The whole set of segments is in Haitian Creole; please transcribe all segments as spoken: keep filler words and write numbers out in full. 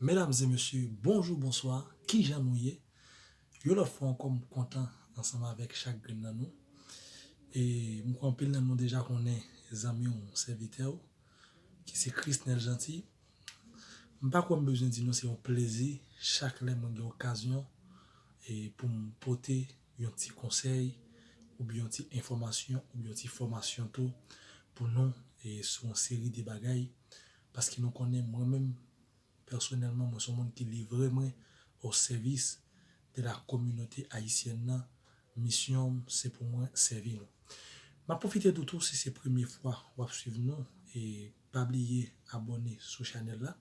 Medam e mesye, bonjou, bonswa, kijan nou ye? Yon lòt fwa ankò, m kontan ansanm avèk chak grenn nan nou. E m kwè anpil nan nou deja konnen zanmi w, sèvitè w, ki se Chrisnel Jeanty. M pa kwè m bezwen di nou se yon plezi chak lè mwen gen okazyon e pou m pote yon ti konsèy oubyen yon ti enfòmasyon oubyen yon ti fòmasyon tou pou nou e sou yon seri de bagay. Paske nou konnen mwen menm, pèsonèlman, mwen se yon moun ki livre mwen o sèvis de la kominote ayisyèn nan. Misyon m, se pou mwen sèvi nou. M ap pwofite di w tou, si se premye fwa w ap swiv nou, e pa bliye abòne sou chanèl la.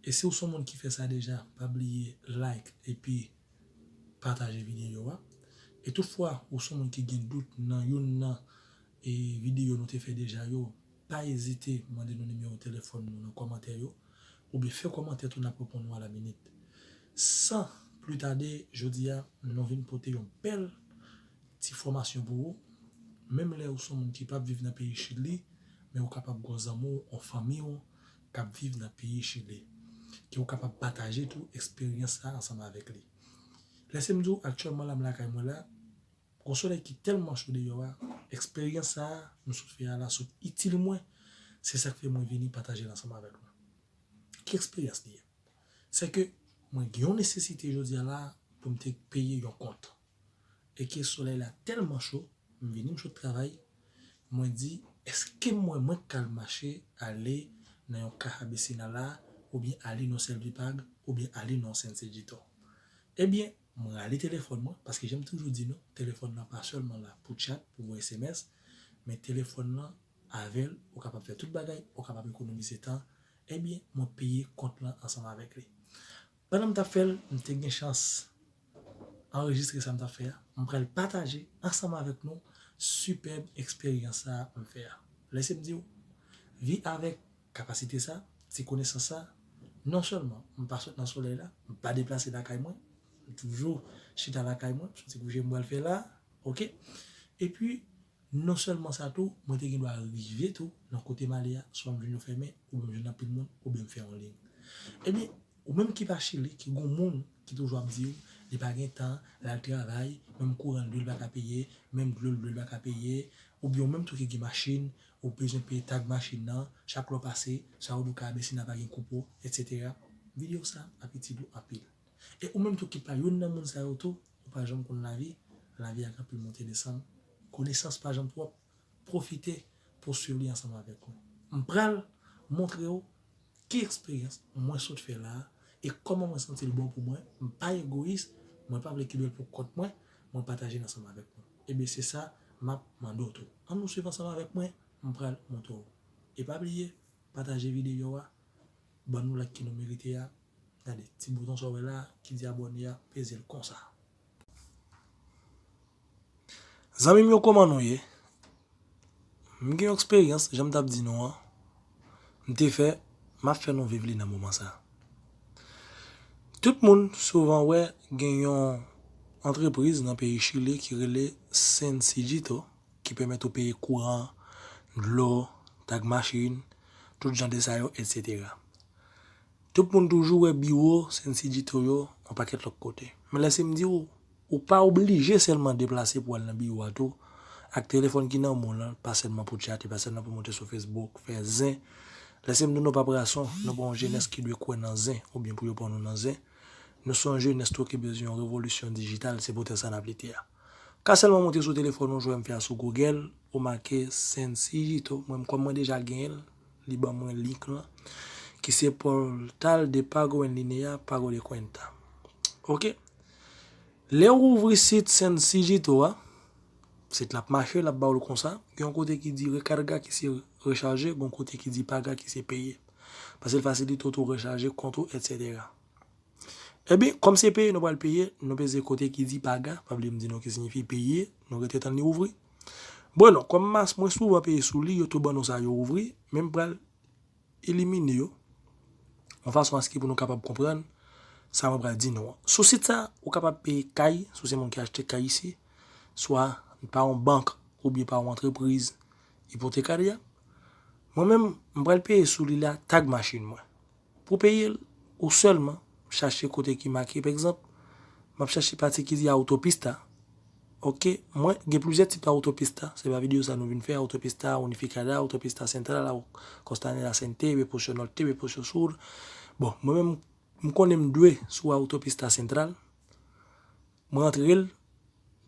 E si w se yon moun ki fè sa deja, pa bliye like epi pataje videyo a. E toutfwa, ou se yon moun ki gen dout nan youn nan e videyo nou te fè deja yo, pa ezite mande nou nimewo telefòn nou nan kòmantè yo, oubyen fè kòmantè tou, n ap reponn ou a la minit. San pli tade, jodi a, nou vin pote yon bèl ti fòmasyon pou ou. Menm lè ou se yon moun ki p ap viv nan peyi Chili, men ou kapab gen yon zanmi w, yon fanmi w k ap viv nan peyi Chili, ke ou kapab pataje tou eksperyans sa ansanm avèk li. Lèse m di w, aktyèlman la, m lakay mwen la, gon solèy ki tèlman cho deyò a, eksperyans sa a m sot fè a la sot itil mwen, se sa k fè mwen vini pataje l ansanm avèk nou. Ki eksperyans li ye? Se ke mwen gen yon nesesite jodi a la pou m te peye yon kont. E ke solèy la tèlman cho, m vini, m sot travay, mwen di, èske mwen, mwen ka al mache ale nan yon Kaha Besina la, oubyen ale nan Sèlvipag, oubyen ale nan Sèn Sejito? Ebyen, mwen rale telefòn mwen, paske jan m toujou di nou, telefòn nan pa sèlman la pou chat, pou voye S M S, men telefòn nan, avè l, ou kapab fè tout bagay, ou kapab ekonomize tan. Ebyen, mwen peye kont lan ansanm avèk li. Pandan m t ap fè l, m te gen chans anrejistre sa m t ap fè a. M pral pataje ansanm avèk nou sipèb eksperyans sa a m fè a. Lèse m di w, vi avèk kapasite sa, ti konesans sa, non sèlman m pa sot nan solèy la, m pa deplase lakay mwen, m toujou chita lakay mwen, m soti kouje m pral fè la, oke? Epi, non sèlman sa tou, mwen te gen dwa rive tou nan kote m ale a, swa m jwenn yo fèmen, oubyen m jwenn anpil moun, oubyen m fè yon liy. Ebyen, ou menm ki pa Chili, ki gon moun ki toujou ap di w, li pa gen tan, l al travay, menm kouran l, li pa ka peye, menm dlo l, li pa ka peye, oubyen ou menm tou ki gen machin, ou bezwen peye tag machin nan, chak lè w pase, sa yo di w Kaha Besina pa gen koupo, etsetera. Videyo sa ap itil ou anpil. E ou menm tou ki pa youn nan moun sa yo tou, ou pa janm konn lavi, lavi a gen anpil monte desann, konesans pa janm twòp, pwofite pou swiv li ansanm avèk mwen. M pral montre w ki eksperyans mwen sot fè la a, e kòman mwen santi l bon pou mwen. M pa egoyis, mwen pa vle kenbe l pou kont mwen, mwen pataje l ansanm avèk nou. Ebyen, se sa m ap mande w tou. Ann nou swiv ansanm avèk mwen, m pral montre w. E pa bliye, pataje videyo a, ban nou like ke nou merite a. Gade, ti bouton sa w wè la a, ki di abòne a, peze l konsa. Zanmi m yo, kòman nou ye? M gen yon eksperyans, jan m t ap di nou an, m te fè, m ap fè nou viv li nan moman sa a. Tout moun souvan wè gen yon antrepriz nan peyi Chili ki rele Sencillito, ki pèmèt ou peye kouran, dlo, tag machin, tout jan de sa yo, etsetera. Tout moun toujou wè biwo Sencillito yo yon pakèt lòt kote. Men lèse m di w, ou pa oblije sèlman deplase pou al nan biwo a tou. Ak telefòn ki nan men w lan, pa sèlman pou tchate, pa sèlman pou monte sou Facebook, fè zen. Lèse m di w, nou pa prason, nou pa yon jenès ki dwe kwè nan zen, oubyen pou yo pran nou nan zen. Nou se yon jenès tou ki bezwen yon revolisyon dijital, se poutèt sa n ap lite a. Ka sèlman monte sou telefòn ou, jan m fè a sou Google, ou make Sencillito. Mwen, kòm mwen deja genyen l, li ban mwen link lan, ki se Portal de Pago en Línea, Pago de Cuenta. Oke? Lè w ouvri sit Sencillito a, sit la ap mache, l ap ba w l konsa. Gen yon kote ki di recarga, ki se rechaje, gen yon kote ki di paga, ki se peye. Paske l fasilite w tou rechaje kont ou, etsetera. Ebyen, kòm se peye nou pral peye, nou peze kote ki di paga, pa bliye m di nou ki siyifi peye, nou rete tann li ouvri. Bon, kòm mas mwen souvan peye sou li, yo tou ban nou sa yo ouvri, men m pral elimine yo, yon fason aske pou nou kapab konprann sa mwen pral di nou an. Sou sit sa, ou kapab peye kay, si w se moun ki achte kay isi, swa pa yon bank oubyen pa yon antrepriz ipotekarya. Mwen menm, m pral peye sou li la tag machin mwen. Pou peye l, ou sèlman chache kote ki make. Pa egzanp, m ap chache pati ki di Autopista. Oke, mwen gen plizyè tip Autopista. Se pa videyo sa nou vin fè, Autopista Unificada, Autopista Central, Costanera Center, Vespucio Norte, Vespucio Sur. Bon, mwen menm, m konnen m dwe sou Autopista Central. Mwen antre l,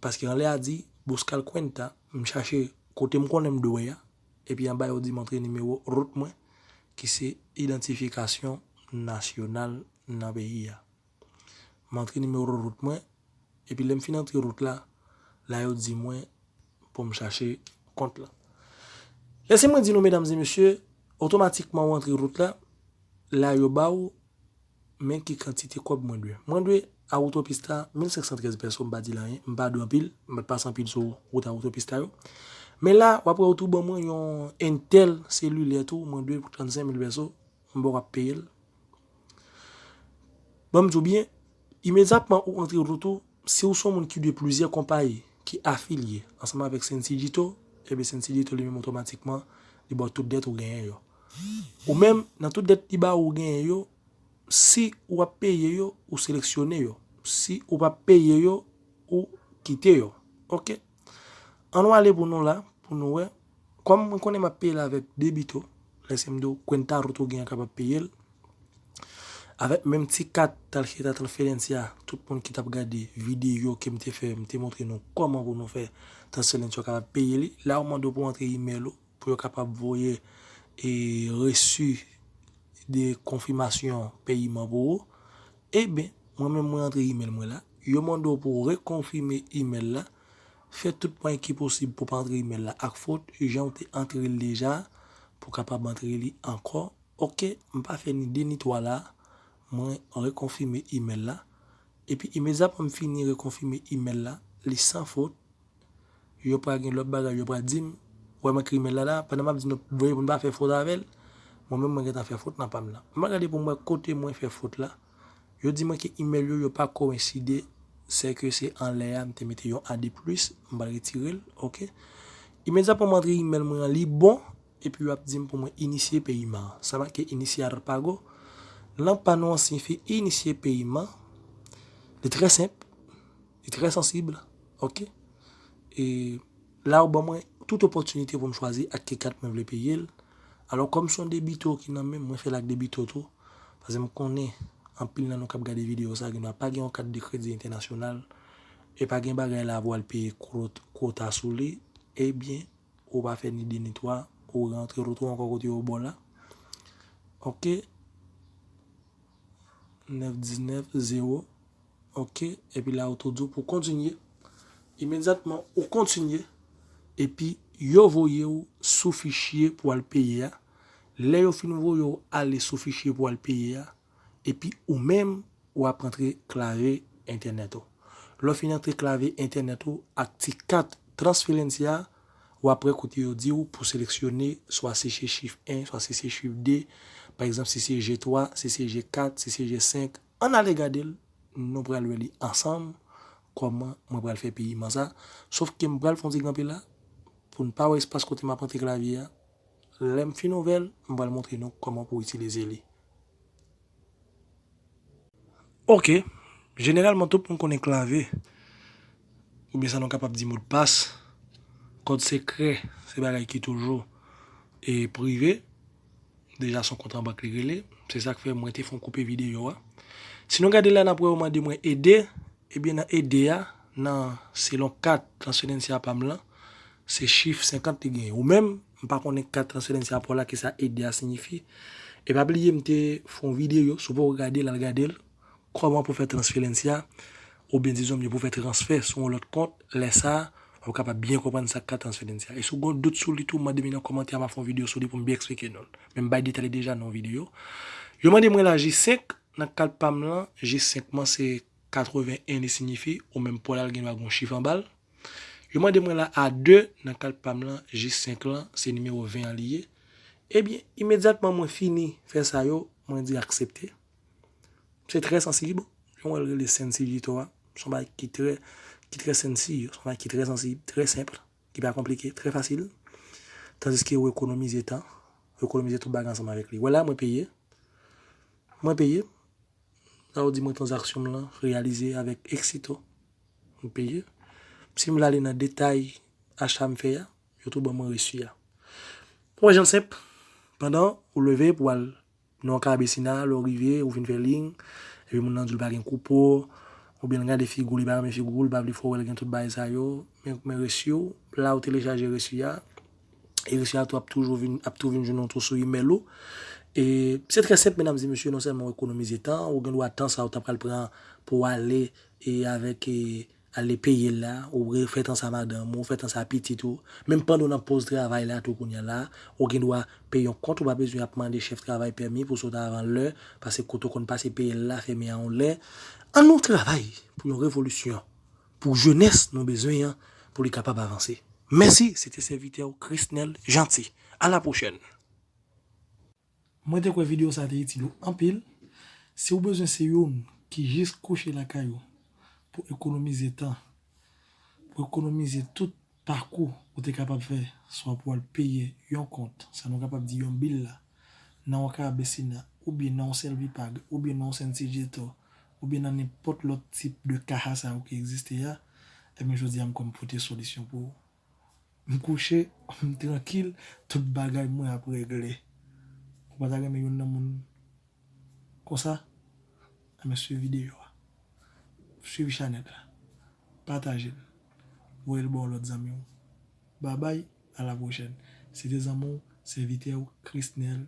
paske anlè a di Buscar cuenta, m chache kote m konnen m dwe a, epi anba yo di m antre nimewo rout mwen, ki se idantifikasyon nasyonal nan peyi a. M antre nimewo rout mwen, epi lè m fin antre rout la, la yo di mwen pou m chache kont la. Lèse mwen di nou, medam e mesye, otomatikman ou antre rout la, la yo ba w men ki kantite kòb mwen dwe. Mwen dwe Autopista mil senk san trèz pèso, m pa di l anyen, m pa dwe anpil, m pa t pase anpil sou wout Autopista yo. Men la, w ap wè yo tou ban mwen yon Entel selilè tou, mwen dwe pou trannsenk mil pèso, m pa w ap peye l. Ban m di w byen, imedyatman ou antre rout ou, si w se yon moun ki dwe plizyè konpayi ki afilye ansanm avèk Sencillito, ebyen Sencillito li menm otomatikman, li ba w tout dèt ou genyen yo. Ou menm, nan tout dèt li ba ou genyen yo, si w ap peye yo, ou seleksyone yo. Si ou p ap peye yo, ou kite yo. Oke? Ann nou ale pou nou la, pou nou wè. Kòm mwen konnen m ap peye l avèk debito, lèse m di w, cuenta root ou gen an kapab peye l. Avèk menm ti kat tarjeta transferencia, tout moun ki t ap gade videyo ke m te fè, m te montre nou kòman pou nou fè transferencia kapab peye li. La, yo mande w pou w antre imèl ou, pou yo kapab voye e resi de konfimasyon peyiman pou ou. Ebyen, mwen menm mwen antre imèl mwen la. Yo mande w pou w rekonfime imèl la. Fè tout mwayen ki posib pou w pa antre imèl la ak fot, jan w te antre l deja, pou w kapab antre li ankò. Oke, m pa fè ni de ni twa la, mwen rekonfime imèl la. Epi imedyatman m fini rekonfime imèl la, li san fot, yo pral gen lòt bagay, yo pral di m, wè m ekri imèl la la, pandan m ap di nou voye pou n pa fè fot avè l, mwen menm mwen gentan fè fot nan pa m la. M al gade pou m wè kote mwen fè fot la. Yo di mwen ke imèl yo, yo pa koenside, sèke se anlè a, m te mete yon a de plis, m pral retire l, oke. Imedyatman m antre imèl mwen an, li bon, epi yo ap di m pou mwen inisye peyiman an. Sa make iniciar pago. Nan pa nou an siyifi inisye peyiman. Li trè senp, li trè sansib, oke. E la, yo ban mwen tout opòtinite pou m chwazi ak ki kat mwen vle peye l. Alò, kòm se yon debito ki nan men m, mwen fè l ak debito tou. Paske m konnen anpil nan nou k ap gade videyo sa, gendwa pa gen yon kat de kredi entènasyonal. E pa gen bagay la pou al peye kwot-, kwota sou li. Ebyen, ou pa fè ni de ni twa, ou rantre rout ou ankò kote yo ba w la. Oke. Nèf diznèf zewo. Oke. Epi la, yo tou di w pou kontinye. Imedyatman, ou kontinye. Epi, yo voye w sou fichye pou al peye a. Lè yo fin voye w ale sou fichye pou al peye a, epi ou menm, w ap antre klavye entènèt ou. Lè w fin antre klavye entènèt ou ak ti kat transferencia a, w ap wè kote yo di w pou seleksyone, swa si se chif en, swa si se chif de, pa egzanp, si se G twa, si se G kat, si se G senk. Ann ale gade l, nou pral wè li ansanm, kòman mwen pral fè peyiman sa. Sòf ke m pral fè yon ti kanpe la, pou n pa wè espas kote m ap antre klavye a. Lè m fin ouvè l, m pral montre nou kòman pou itilize li. Oke, jeneralman tout moun konnen klavye, oubyen sa nou kapab di modpas, kòd sekrè, se bagay ki toujou e prive. Deja se yon kont an bank li rele. Se sa k fè mwen te fè yon koupe videyo a. Si nou gade la, n ap wè yo mande mwen ede. Ebyen, nan ede a, nan selon kat transferencia pa m lan, se chif senkant li genyen. Ou menm, m pa konnen kat transferencia pa w la, kisa ede a siyifi. E pa bliye, m te fè yon videyo, si w poko gade l, al gade l, kòman pou fè transferencia, oubyen dizon byen pou fè transfè sou yon lòt kont, lè sa a, w ap kapab byen konprann sa k kat transferencia. E si w gen yon dout sou li tou, mande m nan kòmantè a, m a fè yon videyo sou li pou m byen eksplike nou l. Men m bay detay li deja nan yon videyo. Yo mande mwen la G senk, nan kat pa m lan, G senk mwen se katreven en li siyifi, ou menm pa w la l gen dwa gen yon chif anba l. Yo mande mwen la A de, nan kat pa m lan, G senk lan, se nimewo ven an li ye. Ebyen, imedyatman mwen fini fè sa yo, mwen di aksepte. Se trè sansib. Jan w wè l rele sencillito a. Se yon bagay ki trè, ki trè sensiy, se yon bagay ki trè sansib, trè senp, ki pa konplike, trè fasil. Tandiske ou ekonomize tan, ou ekonomize tout bagay ansanm avèk li. Wè la, mwen peye. Mwen peye. Sa vle di mwen tranzaksyon m lan reyalize avèk Exito. M peye. Si m vle ale nan detay acha m fè a, yo tou ban mwen resi a. Ou wè jan l senp, pandan ou leve pou al nan yon kabesina, lè w rive, ou fin fè liy, epi moun nan di w li pa gen koupo, oubyen l gade figi w, li pa renmen figi w, li pa vle fè w wè l gen tout bagay sa yo, men, men resi w, la ou telechaje resi a, e resi a tou ap toujou vin, ap tou vin jwenn ou tou sou imèl ou. E se trè senp, medam e mesye, non sèlman w ekonomize tan, ou gen dwa tan sa ou ta pral pran pou w ale e avèk e, ale peye l la, ou refè tan sa madanm ou, ou fè tan sa pitit ou. Menm pandan w nan poz travay la tou kounye a la, ou gen dwa peye yon kont, ou pa bezwen ap mande chèf travay pèmi pou sot avan lè, paske kote w konn pase peye l la fèmen a yon lè. Ann nou travay pou yon revolisyon, pou jenès nou bezwen an, pou li kapab avanse. Mèsi, se te sèvitè w Chrisnel Jeanty. A la pwochèn. Mwen te kwè videyo sa te itil ou anpil. Si w bezwen se youn ki jis kouche lakay ou pou ekonomize tan, pou ekonomize tout pakou ou te kapab fè, swa pou al peye yon kont, sa nou kapab di yon bil la, nan yon kabesina, oubyen nan yon Servipag, oubyen nan yon Sensigetor, oubyen nan nenpòt lòt tip de kaha sa yo ki egziste a, ebyen jodi a m kwè m pote solisyon pou ou. M kouche, m trankil, tout bagay mwen ap regle. Ou pa ta renmen youn nan moun konsa? Ebyen swiv videyo a. Swiv chanèl la. Pataje l. Voye l ba yon lòt zanmi w. Babay, a la pwochèn. Se te zanmi w, sèvitè w, Chrisnel